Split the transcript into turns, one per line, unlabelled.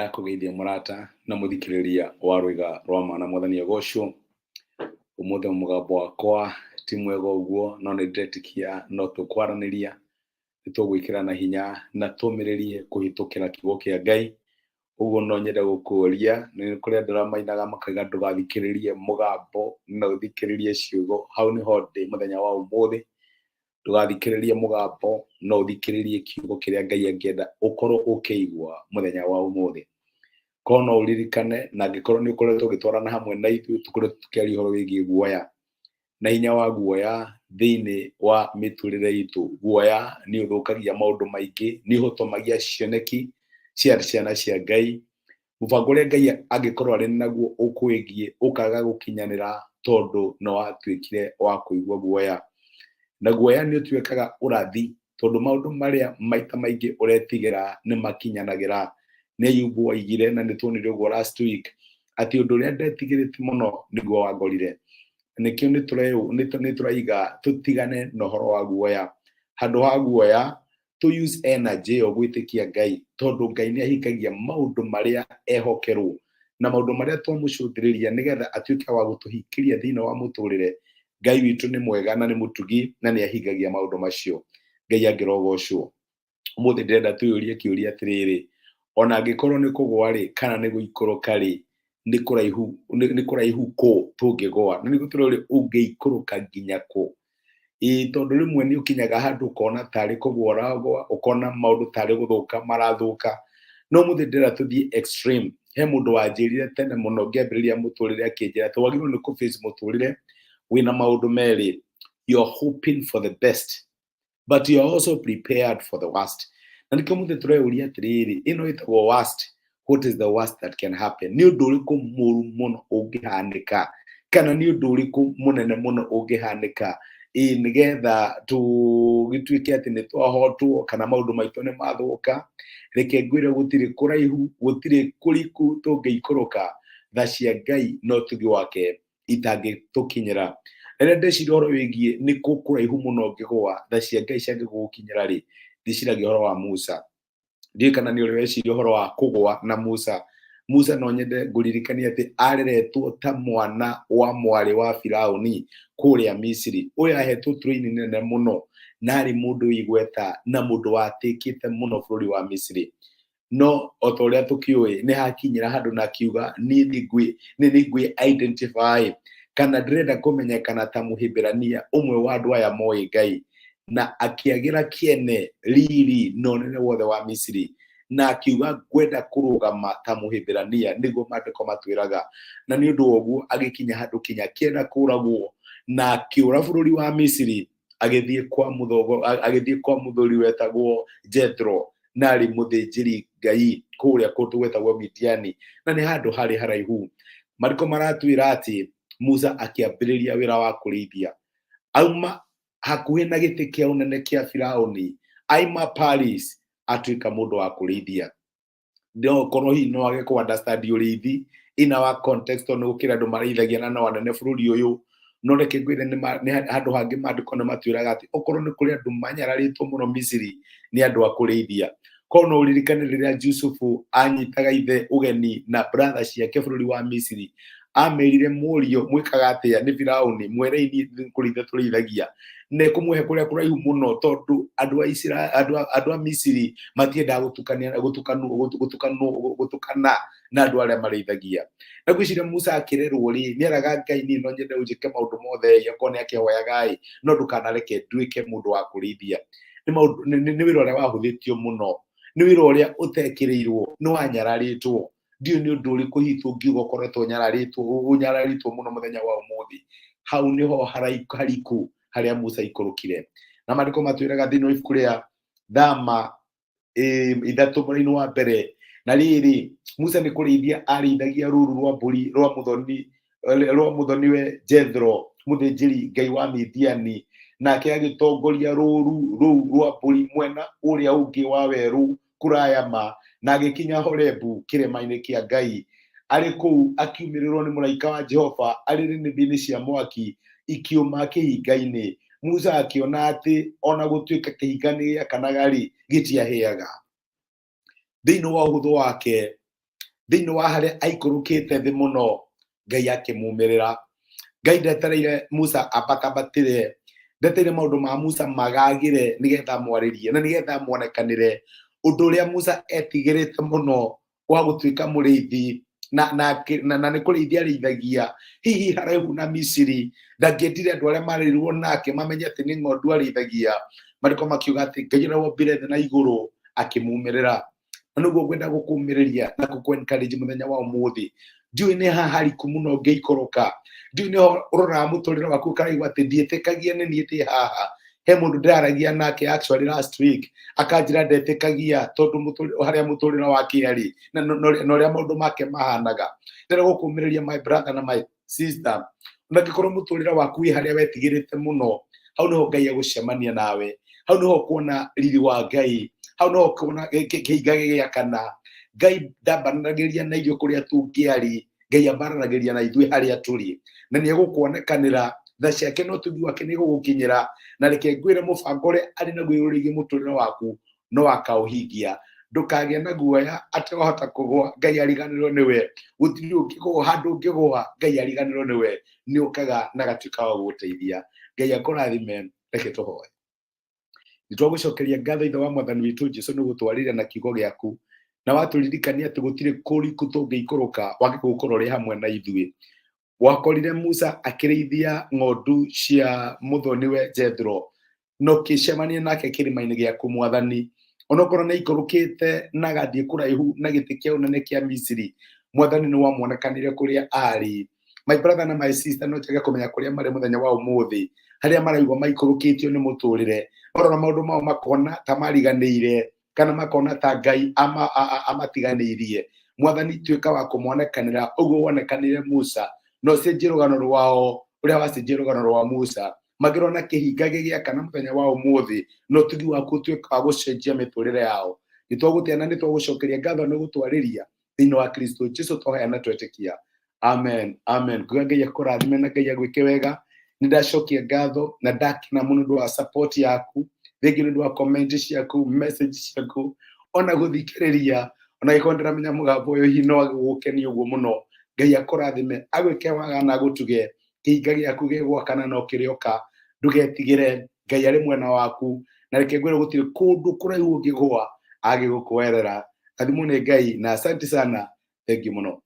Nĩndakũgeithia mũrata na mũthikĩrĩria wa rwĩga rwa ma na mwathani agocwo. Ũmũthĩ mũgambo wakwa ti mwega ũguo, no nĩndĩretĩkia no tũkwaranĩria, nĩtũgwĩkĩrana hinya na tũmĩrĩrie kũhĩtũkĩra kiugo kĩa Ngai. Ũguo no nyende gũkũria, nĩ kũrĩ andũ arĩa mainaga makauga ndũgathikĩrĩrie mũgambo no ũthikĩrĩrie ciugo. Hau nĩho ndĩ mũthenya wa ũmũthĩ. Ndũgathikĩrĩrie mũgambo no ũthikĩrĩrie kiugo kĩrĩa Ngai angĩenda ũkorwo ũkĩigua mũthenya wa ũmũthĩ. Korwo no ũririkane, na angĩkorwo nĩ ũkoretwo ũgĩtwarana hamwe na ithuĩ, tũkoretwo tũkĩaria ũhoro wĩgiĩ guoya na hinya wa guoya thĩinĩ wa mĩtũrĩre itũ. Guoya nĩ ũthũkagia maũndũ maingĩ, nĩ ũhotomagia cioneki cia ciana cia Ngai. Mũbango ũrĩa Ngai angĩkorwo arĩ naguo ũkwĩgiĩ ũkaga gũkinyanĩra tondũ nĩ watuĩkire wa kũigua guoya. Na guoya nĩ ũtuĩkaga ũrathi tondũ maũndũ marĩa maita maingĩ ũretigĩra nĩ makinyanagĩra. Nĩ Ayubu waigire, na nĩ tuonire ũguo last week, atĩ ũndũ ũrĩa ndetigĩrĩte mũno nĩguo wangorire. Nĩkĩo nĩ tũraiga tũtigane na ũhoro wa guoya. Handũ ha guoya, tũ use energy ĩyo gwĩtĩkia Ngai, tondũ Ngai nĩ ahingagia maũndũ marĩa ehokerwo na maũndũ marĩa twamũcũthĩrĩria nĩgetha atuĩke wa gũtũhingĩria thĩinĩ wa mũtũrĩre. Ngai witũ nĩ mwega na nĩ mũtugi na nĩ ahingagia maũndũ macio. Ngai angĩrogocwo. Ũmũthĩ ndĩrenda twĩyũrie kĩũria atĩrĩrĩ, ona angĩkorwo nĩ kũgwa rĩ, kana nĩ gũikũrũka rĩ, nĩ kũraihu nĩ kũraihu kũ tũngĩgwa? Na nĩguo tũrore ũngĩikũrũka nginya kũ. Ĩĩ, tondũ rĩmwe nĩ ũkinyaga handũ ũkona tarĩ kũgwa ũragwa, ũkona maũndũ tarĩ gũthũka marathũka. No ũmũthĩ ndĩrenda tũthiĩ extreme. He mũndũ wanjĩrire tene mũno ngĩambĩrĩria mũtũrĩre, akĩnjĩra atĩ wagĩrĩirwo nĩ kũ face mũtũrĩre wĩna maũndũ merĩ. You are hoping for the best, but you are also prepared for the worst. Na nĩkĩo mũthĩ tũreyũria atĩrĩrĩ, ĩno ĩtagwo worst, what is the worst that can happen? Nĩ ũndũ ũrĩkũ mũru mũno ũngĩhanĩka, kana nĩ ũndũ ũrĩkũ mũnene mũno ũngĩhanĩka, ĩ nĩgetha tũgĩtuĩke atĩ nĩ twahotwo kana maũndũ maitũ nĩ mathũka? Reke ngwĩre, gũtirĩ kũraihu, gũtirĩ kũriku tũngĩikũrũka tha cia Ngai na ũtugi wake itangĩtũkinyĩra. Rĩrĩa ndeciria ũhoro wĩgiĩ nĩ kũ kũraihu mũno ngĩgũa tha cia Ngai ciangĩgũgũkinyĩra rĩ, ndĩciragia ũhoro wa Musa. Ndiũĩ kana nĩ ũrĩ weciria ũhoro wa kũgũa na Musa. Musa, no nyende ngũririkanie atĩ areretwo ta mwana wa mwarĩ wa Firaũni kũrĩa Misiri. Ũyũ ahetwo training nene mũno na arĩ mũndũ wĩ igweta na mũndũ watĩkĩte mũno bũrũri wa Misiri. No o ta ũrĩa tũkĩũĩ, nĩ hakinyĩra handũ na akiuga, niĩ nĩ ngwĩ identify kana ndĩrenda kũmenyekana ta Mũhibirania, ũmwe wa andũ aya moĩ Ngai, na akĩagĩra kĩene riri na ũnene wothe wa Misiri, na akiuga, ngwenda kũrũgama ta Mũhibirania. Nĩguo maandĩko matwĩraga. Na nĩ ũndũ wa ũguo agĩkinya handũ kinya akĩenda kũragwo, na akĩũra bũrũri wa Misiri, agĩthiĩ kwa mũthogo, agĩthiĩ kwa mũthuri wetagwo Jethro, na arĩ mũthĩnjĩri Ngai kũrĩa kũndũ gwetagwo Midiani, na nĩ handũ harĩ haraihu. Mariko maratwĩra atĩ Musa akĩambĩrĩria wĩra wa kũrĩithia auma hakuhĩ na gĩtĩ kĩa ũnene kĩa Firaũni, aima Paris, atuĩka mũndũ wa kũrĩithia. No korwo hihi no age kũ understand ũrĩithi in our context, tondũ nĩ gũkĩrĩ andũ marĩithagia na no anene bũrũri ũyũ. No reke ngwĩre, nĩ handũ hangĩ maandĩko nĩ matwĩraga atĩ okorwo nĩ kũrĩ andũ manyararĩtwo mũno Misiri, nĩ andũ a kũrĩithia. Korwo no ũririkane rĩrĩa Jusufu anyitaga ithe ũgeni na brother ciake bũrũri wa Misiri, amerire, mũriũ mwĩkaga atĩa nĩ Firaũni, mwerei niĩ kũrĩithia tũrĩithagia, na ĩkũmũhe kũrĩa kũraihu mũno, tondũ andũ a Isira andũ a Misiri matiendaga gũtukania gũtukanwo gũtukanwo gũtukana na andũ arĩa marĩithagia. Na ngwĩciria Musa akĩrerwo rĩ, nĩ eraga Ngai, niĩ no nyende ũnjĩke maũndũ mothe, okorwo nĩ akĩhoyaga ĩ, no ndũkanareke nduĩke mũndũ wa kũrĩithia. Nĩ maũndũ nĩ wĩra ũrĩa wahũthĩtio mũno, nĩ wĩra ũrĩa ũtekĩrĩirwo, nĩ wanyararĩtwo. Ndiũĩ nĩ ũndũ ũrĩkũ hihi tũngiuga ũkoretwo ũnyararĩtwo, ũnyararĩtwo mũno mũthenya wa ũmũthĩ. Hau nĩho hariku harĩa Musa aikũrũkire. Na maandĩko matwĩraga thĩinĩ wa ibuku rĩa Thama 3 mũraini wa mbere, na rĩrĩ, Musa nĩ kũrĩithia arĩithagia rũru rwa mbũri rwa mũthoni we Jethro, mũthĩnjĩri Ngai wa Midiani, nake agĩtongoria rũru rũu rwa mbũri mwena ũrĩa ũngĩ wa werũ kũraya ma, na agĩkinya Horebu, kĩrĩma-inĩ kĩa Ngai. Arĩ kũu akiumĩrĩrwo nĩ mũraika wa Jehova arĩ nĩnĩmbĩ-inĩ cia mwaki ikiuma kĩhinga-inĩ. Musa akĩona atĩ ona gũtuĩka kĩhinga nĩ gĩakanaga rĩ, gĩtiahĩaga. Thĩinĩ wa ũhũthũ wake Thĩinĩ wa harĩa aikũrũkĩte thĩ mũno, Ngai akĩmumĩrĩra. Ngai ndetereire Musa ambatambatĩre, ndetereire maũndũ ma Musa magagĩre nĩgetha amwarĩrie na nĩgetha amuonekanĩre. Ũndũ ũrĩa Musa etigĩrĩte mũno wa gũtuĩka mũrĩithi na na na, na nĩ kũrĩithia arĩithagia hihi haraihu na Misiri, ndangĩendire andũ arĩa marĩirwo nake mamenye atĩ nĩ ng'ondu arĩithagia. Marĩko makiuga atĩ Ngai ũrĩa wombire thĩ na igũrũ akĩmumĩrĩra. Na nĩguo ngwenda gũkũmĩrĩria na gũkũ encourage mũthenya wa ũmũthĩ. Ndiũĩ nĩ haha hariku mũno ũngĩikũrũka, ndiũĩ nĩho ũroraga mũtũrĩre waku ũkaraigua atĩ ndiĩtĩkagia nĩ niĩ ndĩ haha. He mũndũ ndĩraragia nake actually last week akanjĩra ndetĩkagia tondũ harĩa mũtũrĩre wake arĩ na ũrĩa maũndũ make mahanaga. Ndĩrenda gũkũmĩrĩria my brother na my sister, ona angĩkorwo mũtũrĩre waku wĩ harĩa wetigĩrĩte mũno, hau nĩho Ngai egũcemania nawe, hau nĩho ũkuona riri wa Ngai, hau nĩho ũkuona kĩhinga gĩgĩakana. Ngai ndambanagĩria na ithuĩ kũrĩa tũngĩarĩ, Ngai ambaranagĩria na ithuĩ harĩa tũrĩ, na nĩ egũkuonekanĩra. Tha ciake na ũtugi wake nĩ egũgũkinyĩra. Na reke ngwĩre, mũbango ũrĩa arĩ naguo igũrũ rĩgiĩ mũtũrĩre waku no akaũhingia. Ndũkagĩe na guoya atĩ wahota kũgũa Ngai ariganĩrwo nĩwe. Gũtirĩ ũngĩgũa handũ ũngĩgũa Ngai ariganĩrwo nĩwe. Nĩ ũkaga na agatuĩka wa gũgũteithia. Ngai akũrathime. Reke tũhoe. Nĩ twagũcokeria ngatho, Ithe wa Mwathani witũ Jesu, nĩ gũtwarĩria na kiugo gĩaku, na watũririkania atĩ gũtirĩ kũriku tũngĩikũrũka wage gũkorwo ũrĩ hamwe na ithuĩ. Wakorire Musa akĩrĩithia ng'ondu cia mũthoniwe Jethro, na ũkĩcemania nake kĩrĩma-inĩ gĩaku, Mwathani. Onokorwo nĩ aikũrũkĩte na agathiĩ kũraihu na gĩtĩ kĩa ũnene kĩa Misiri, Mwathani, nĩ wamuonekanire kũrĩa arĩ. My brother na my sister, no njage kũmenya kũrĩa marĩ mũthenya wa ũmũthĩ, harĩa maraigua maikũrũkĩtio nĩ mũtũrĩre, marora maũndũ mao makona ta mariganĩire kana makona ta Ngai amatiganĩirie. Mwathani, tuĩka wa kũmonekanĩra ũguo wonekanĩire Musa, na ũcenjie rũgano rwao ũrĩa wacenjie rũgano rwa Musa. Mangĩrona kĩhinga gĩgĩakana mũthenya wa ũmũthĩ, na ũtugi waku ũtuĩka wa gũcenjia mĩtũrĩre yao. Nĩ twagũtĩa na nĩ twagũcokeria ngatho nĩ gũtwarĩria. Thĩinĩ wa Kristo Jesu twahoya na twetĩkia, amen, amen. Nguga Ngai akũrathime na Ngai agwĩke wega. Nĩ ndacokia ngatho na ndakena mũno nĩ ũndũ wa support yaku, rĩngĩ nĩ ũndũ wa comment ciaku, message ciaku, ona gũthikĩrĩria, ona gĩkorwo ndĩramenya mũgambo ũyũ hihi no agũgũkenia ũguo mũno. Ngai akũrathime, agwĩke wega na agũtuge. Kĩhinga gĩaku gĩgwakana no kĩrĩoka. Ndũgetigĩre, Ngai arĩ mwena waku. Na reke ngwĩre, gũtirĩ kũndũ kũraihu ũngĩgũa agĩgũkwerera. Athimwo nĩ Ngai na asante sana, thank you mũno.